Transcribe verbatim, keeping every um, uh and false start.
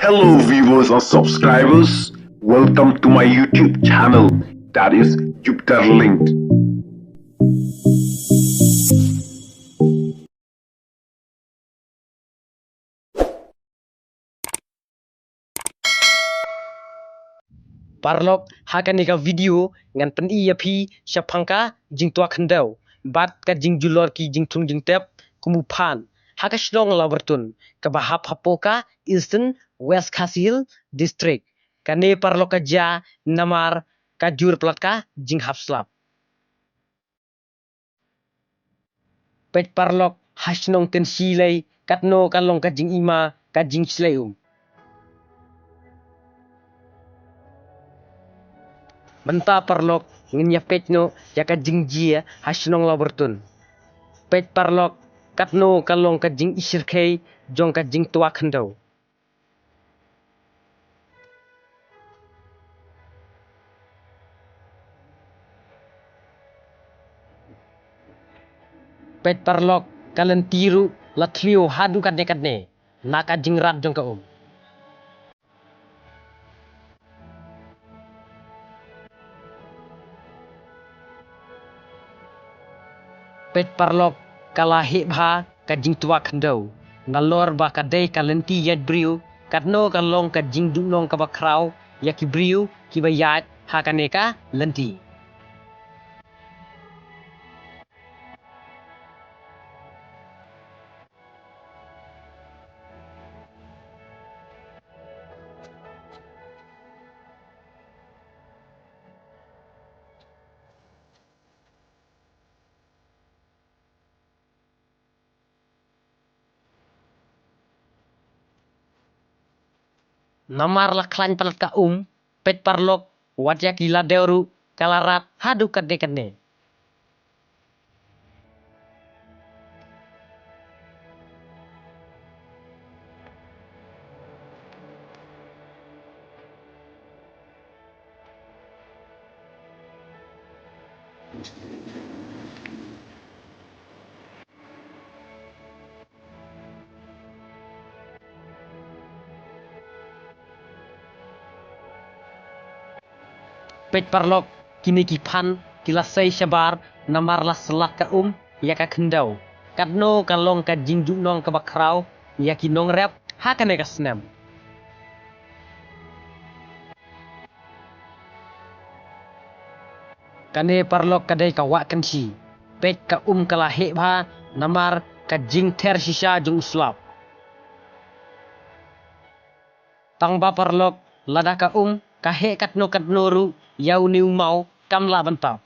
Hello viewers and subscribers, welcome to my YouTube channel, that is Jupiter Linked. Paralok, ha kane ka video ngan pyni ïa phi shaphang ka jingtwa khyndew bad ka jingjulor ki jingthung jingtep kum u phan ha ka shnong Lawbyrtun kaba hap hapoh ka Eastern West Khasi Hills District. Kane paralok ka jia namar ka jur palat ka jinghap slap. Peit paralok, ha shnong Kynshi lei katno ka long ka jingima ka jingshlei um. Mynta paralok ngin ïa peit noh ïa ka jingjia ha shnong Lawbyrtun. Peit paralok, katno ka long ka jingishyrkhei jong ka jingtwa khyndew. Peit paralok, ka lynti ruh la thliew haduh katne katne na ka jingrat jong ka um. Peit paralok, ka la heh bha ka jingtwa khyndew nalor ba ka dei ka lynti ïaid briew. Katno ka long ka jingduhnong kaba khraw ïa ki briew kiba ïaid ha kane ka lynti. Namar la khlaiñ palat ka um, peit paralok, wat ïa ki ladew ruh ka la rat haduh katne katne. Peit paralok, kine ki phan ki la sei shabar namar la slat ka um ïa ka khyndew. Katno ka long ka jingduhnong kaba khraw ïa ki nongrep ha kane ka snem. Kane paralok ka dei ka wah Kynshi. Peit ka um ka la heh bha namar ka jingther shisha jong u slap. Tang ba paralok, lada ka um ka heh katno katno ruh ïa une u maw kam lah ban tap.